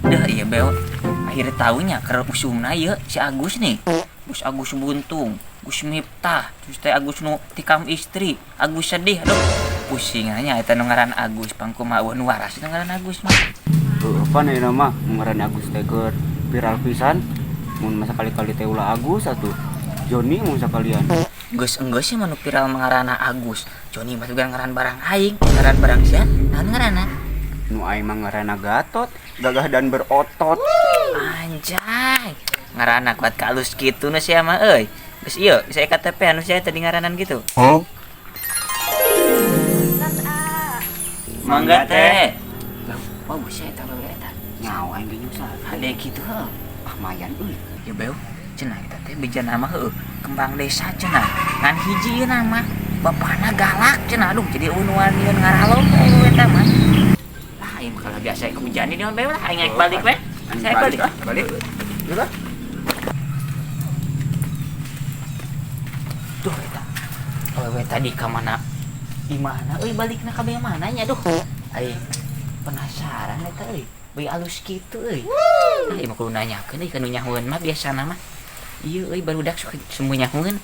Dah iya beo. Akhirnya tahunya keur usumna ieu si Agus nih. Gus Agus Buntung, Gus Miftah, terus teh Agus nu tikam istri, Agus sedih. Aduh, pusing nya eta nu ngaran Agus, pangkumaha euweuh nu waras nu ngaran Agus mah. Heueuh pan ayeuna mah ngaran Agus teh keur viral pisan. Mun masa kali-kali teh ulah Agus atuh. Joni mun sakalian. Geus enggeus sih mah nu viral mah ngaranna Agus. Joni mah juga ngaran barang aing, ngaran barang sia, naon ngaranna? Nu aing mah ngaranna Gatot, gagah dan berotot. Anjay. Ngaranna kuat kalus kitu nu sia mah euy. Geus ieu, saya KTP anu sia tadi ngaranan gitu. Huh? Mangga teh. Lah, wah sia eta bae eta. Nyawa aing ge nyusah. Hade kitu heuh. Ah mayan euy. Ya beo, cenah eta teh beja nama heueuh, kembang desa cenah. Ngan hiji ieu nama. Bapana galak cenah, aduh jadi eueuh nu wanian ngaralom eueuh eta mah. Lah aing mah kalau biasa hujan di beo lah aing balik we. Saya balik. Balik. Udah. Duh eta. Awewe tadi ka mana? Di mana euy balikna ka bea mana nya duh. Aing penasaran eta euy. Beuy alus kitu euy. Ah ieu mah kudu nanyakeun euy ka nu nyahoeun mah biasana mah. Ieu euy barudak sok semu nyahoeun.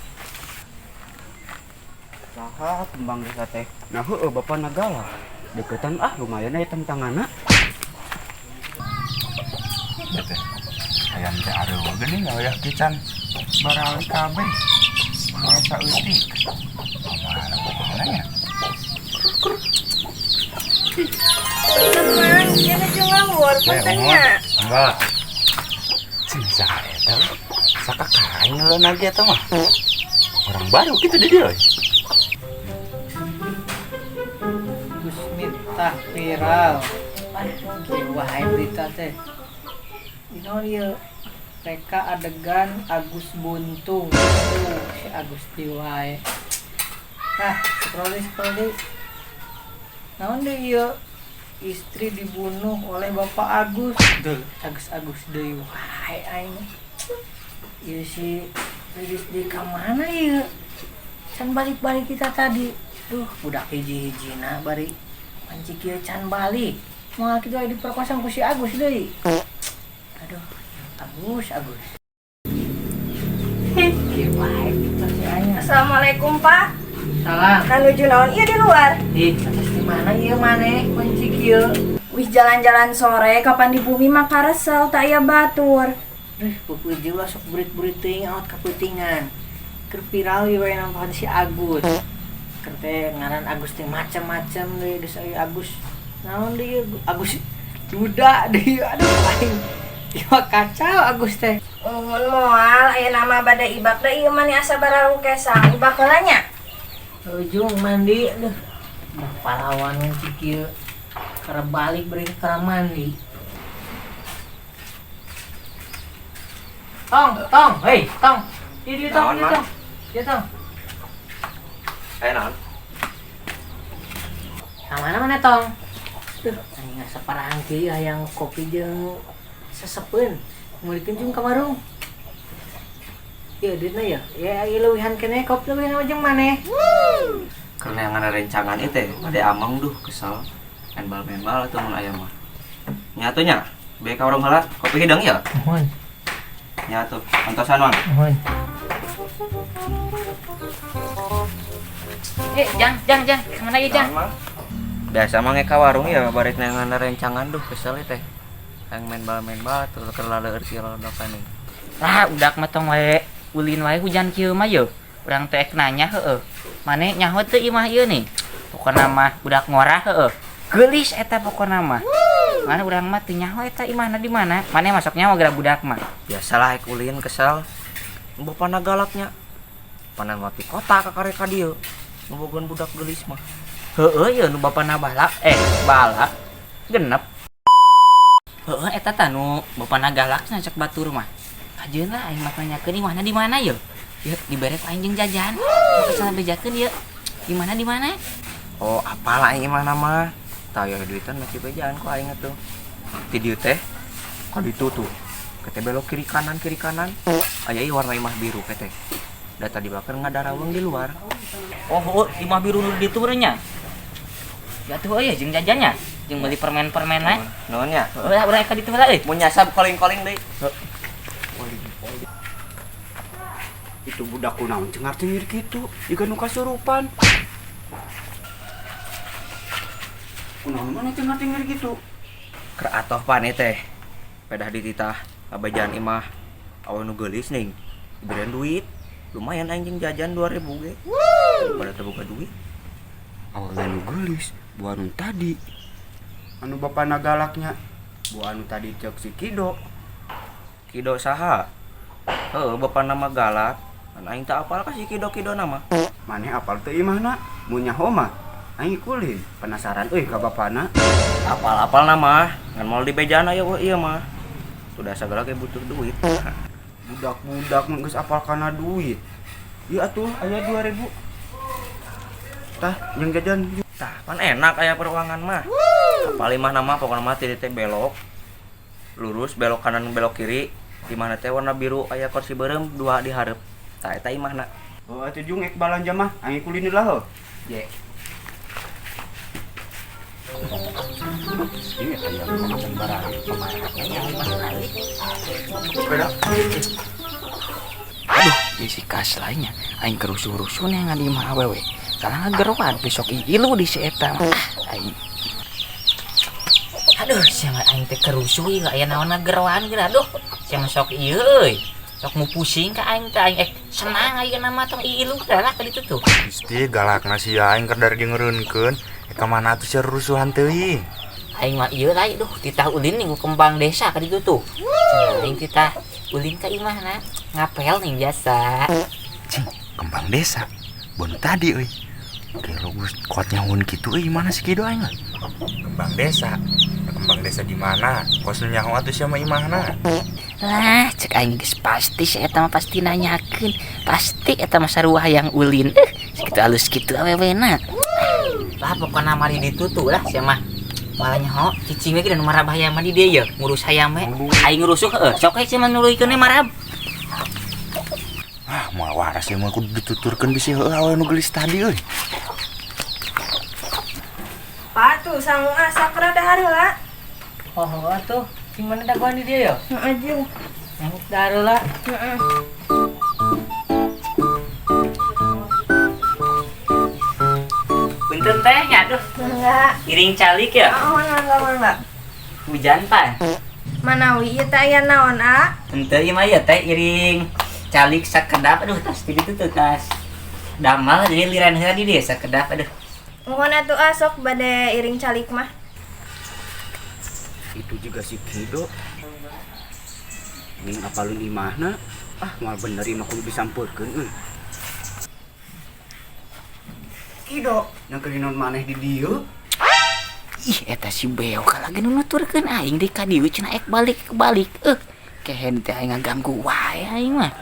Saha kembang desa teh? Nah heueuh bapana galak. Deketan ah lumayan aya tentanganna. Ya teh. Ayam teh areueuh geuning ngawayah pican barali kabeh. Moal saeutik. Kumaha pokona nya. Teman, ieu nuju ngawur puntennya. Enggak. Cing saha eta? Sakakak aing ngeuleuh lagi eta mah. Orang baru kitu di dieu. Gus Miftah viral. Kieu wae berita teh. Naon ieu? Reka adegan Agus Buntung. Tuh, si Agus deui wae. Ah, scroll deui, scroll deui. Naon deui ieu? Istri dibunuh oleh Bapak Agus. Duh, Agus Agus deui wae aing. Ieu si Riris deui ka mana ieu? Can balik-balik kita tadi. Duh, budak hiji-hijina bari panci kieu can balik. Moal kitu aya diperkosa ku si Agus deui. Aduh, Agus, Agus. Kieu wae kita si aing. Assalamualaikum, Pak. Salam. Kanuju naon ieu di luar? Ih, atas di mana ieu maneh kunci kieu? Wih jalan-jalan sore kapan di bumi mah karesel tak aya batur. Duh, pupuji lah sok burit-burit teuing awat kapeutingan. Keur viral ieu we nampakan si Agus. Keur teh ngaran Agus teh macam-macam deui geus aya Agus. Naon deui Agus duda deui aduh aing. Ieu mah kacau Agus teh. Uhun moal aya nama bade ibak deui ieu mah ni asa bararukesang. Ibak heula nya. Ujung mandi aduh. Dah pahlawan kunci kieu. Keur balik beri ka mandi. Tong, tong, hei, tong. Ieu dieu tong, ieu tong. Ieu tong. Aya naon? Ka mana mana tong? Duh, aing asa parang kieu hayang kopi jeung sesepeun. Meulikeun jeung ka warung. Ieu duitna ya. Ya ieu leuwihan keneh kopi leuwihan jeung maneh. Karena yang ada rencangan itu teh, bade amang duh kesel. Main bal main bal atuh mun aya mah. Nya atuh nya, bae ka warung heula, kopi hidang ya. Mohon, Nya atuh, antosan Mang. mohon. Eh, jang, jang, jang, kemana ieu jang? Biasa mah ka warung ya bari neangan rencangan duh kesel teh. Hayang main bal atuh keur laleur kieu lolodokan nih. Lah, udak mah tong wae ulin wae hujan kieu mah yeuh. Urang teh ek nanya heueuh. Mane nyaho teu imah ieu nih? Pokona mah budak ngora heueuh. Geulis eta pokona mah. Mana urang mah teu nyaho eta imahna di mana? Mane masuk nyaho gara budak mah. Biasalah ek ulin kesel. Bapana galaknya. Panan mati kota ka karek ka dieu. Ngebogohan budak geulis mah. Heueuh ieu nu bapana balak, balak genep. Heueuh eta tah nu bapana galak cenah cek batur mah. Kajeun lah aing mah nanyakeun imahna di mana yeuh? Yeuh dibere ku aing jeung jajan. Maka cenah bejakeun ieu. Di mana di mana? Oh, apalah aing imahna mah. Tah ya duitan mah bejaan ku aing atuh. Ti dieu teh ka ditu tuh. Kete belok kiri kanan kiri kanan. Aya ieu warna imah biru kete. Da tadi bakar ngadaraweng di luar. Oh, heueuh, imah biru nu di ditu nya. Ya tuh euy jeung jajannya, jeung meuli permen-permen na. Nuhun nya. Heueuh lah urang ka ditu heula euy. Mun nyasab koling-koling deui. Itu budak kunaon cengar cengir kitu, jiga nu kasurupan. Kunaon mana cengar cengir kitu? Keur atoh pan ieu teh. Pedah dititah ngabejaan imah awe nu geulis ning. Diberian duit. Lumayan anjing jajan 2000 ge. Daripada teu boga duit. Awewe nu geulis, buah anu tadi. Anu bapana galaknya, buah anu tadi ceuk si Kido. Kido saha? Heueuh, bapana mah galak. Kan aing teu apal ka si Kido-kido nama. Maneh apal teu imahna? Mun nyaho mah aing kulin, penasaran euy ka bapana. Apal-apal nama, ngan moal dibejaan aya weh ieu mah. Sudah sagala ge butuh duit. Budak-budak mah geus apal kana duit. Ieu atuh aya 2000. Tah, jeung jajan. Tah, pan enak aya peruangan mah. Apal imah nama pokona mah ti teh belok. Lurus belok kanan belok kiri. Di mana teh warna biru aya kursi beureum dua di hareup. Tah eta imahna. Oh, atuh jeung ek balanja mah, aing kulin lah heuh. Ye. Ini aya makan barang kemarin. Sepeda. Aduh, bisi kas lainnya. Aing kerusuh-rusuh nih di imah awewe. Kalah ngageroan besok ilu di si eta. Ah, aing. Aduh, sia aing teh kerusuh ieu aya naon ngageroan geura aduh. Sia mah sok ieu euy. Sok mu pusing ka aing teh aing senang ayeuna mah tong ilu lah ka ditu tuh. Gusti galakna sia aing keur dari ngereunkeun. Ka mana atuh sia rusuhan teuing? Aing mah ieu lah duh titah ulin nih kembang desa ka ditu tuh. Cenah aing titah ulin ka imahna ngapel nih biasa. Cing, kembang desa. Bon tadi euy. Gelo geus kuat nyaun kitu euy mana si Kido aing. Kembang desa. Kembang desa di mana? Kos nu nyaho atuh sia mah imahna. Lah, cek aing geus pasti si eta mah pasti nanyakeun. Pasti eta mah sarua hayang ulin. Sakitu alus kitu awewena. Lah pokona mah di ditu tuh lah sia mah. Malah nyaho cicing we ge nu marab hayam mah di dieu ye, ngurus hayam we. Aing ngurusuh heueuh, sok we sia mah nuluykeun we marab. Ah, moal waras ieu mah kudu dituturkeun bisi heueuh awewe nu geulis tadi euy. Pak tuh sangu asa keur dahar heula. Oh, heueuh atuh. Cing mana dagoan di dieu ya? Heeh, jeung. Yang dahar heula. Heeh. Punten teh nya aduh. Mangga. Iring calik ya? Oh, mangga mangga. Hujan pan. Manawi ieu teh aya naon, A? Henteu ieu mah ieu teh iring calik sakedap aduh tas di ditu tuh tas. Damal jadi liran heula di dieu sakedap aduh. Nuhun atuh A sok bade iring calik mah. Itu juga si Kido. Ning apalun imahna? Ah, moal bener imah kudu disampeurkeun euy. Kido, nangkeun maneh di dieu. Ih, eta si Beo lagi nu nuturkeun aing deui ka dieu cenah ek balik. Kehen teh aing ngaganggu wae aing mah.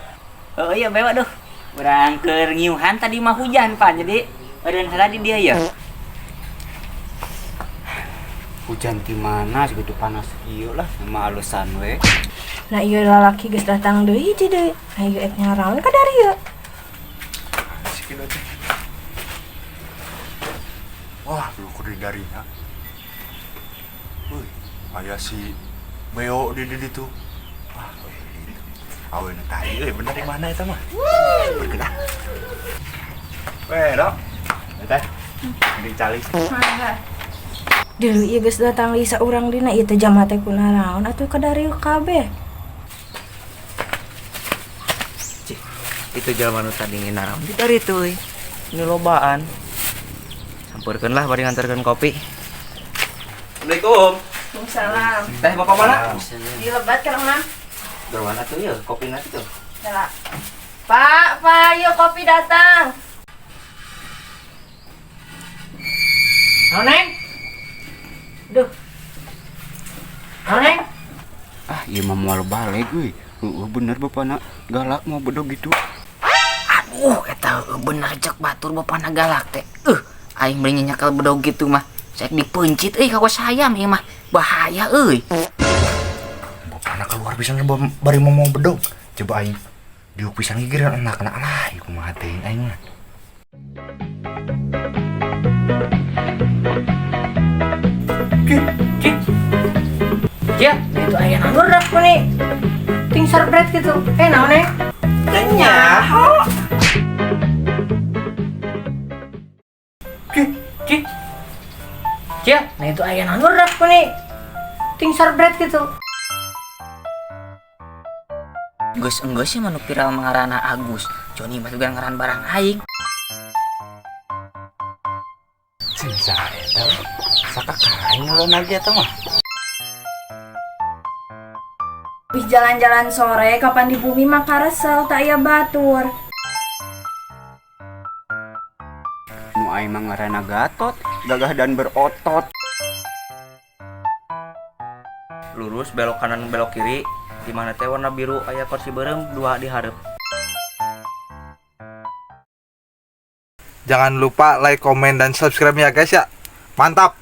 Oh iya Beo aduh. Urang keur ngiuhan tadi mah hujan pan jadi eureun heula di dieu ya. Hujan di mana segitu panas ieu lah sama alusan we. Nah ieu lalaki geus datang deui hiji deui. Nah ieu ek nyaraon ka darieu. Si Kido teh. Wah, lu kudu darinya. Woi, aya si Beo di ditu. Wah, awe nu tadi euy bener di mana eta mah? Bergerak. Weh, Dok. Teh. Di calik. Mangga. Dulu ieu geus datang deui saurang dina ieu teh jama teh kunaraon atuh ka darieu kabeh. Cih, itu jelema nu tadi nginaraon di dari itu euy. Ini lobaan. Sampeurkeun lah bari nganterkeun kopi. Assalamualaikum. Waalaikumsalam. Teh bapak mana? Dilebat kan mah? Gerowan atuh ieu kopina tuh. Salah. Pak, Pak, yuk kopi datang. Naon, Neng? Duh. Naon, Neng? Ah, ieu mah moal balik euy. Heueuh bener bapana galak mau bedog gitu. Aduh, eta bener cek batur bapana galak teh. Aing beli nyakal bedog gitu mah. Saya dipeuncit euy ka hayam ieu mah. Bahaya euy. Bapana keluar pisan bari mau bedog. Coba aing diuk pisan gigireun anak-anak lah, ieu kumaha teuing aing mah. Ya, itu aya naon nih. Ting sarbret gitu. Eh, naon eh? Nyaho. Cih, cih. Cih, nah itu aya naon nih. Ting sarbret gitu. Geus enggeus sih mah nu viral ngaranna Agus. Joni mah juga ngaran barang aing. Cing saha eta? Sakakaraing ngalon lagi eta mah. Wih jalan-jalan sore kapan di bumi mah karesel tak aya batur. Nu aing mah ngaranna Gatot, gagah dan berotot. Lurus belok kanan belok kiri. Di mana teh warna biru aya kursi beureum dua di hareup. Jangan lupa like, komen, dan subscribe ya guys ya. Mantap!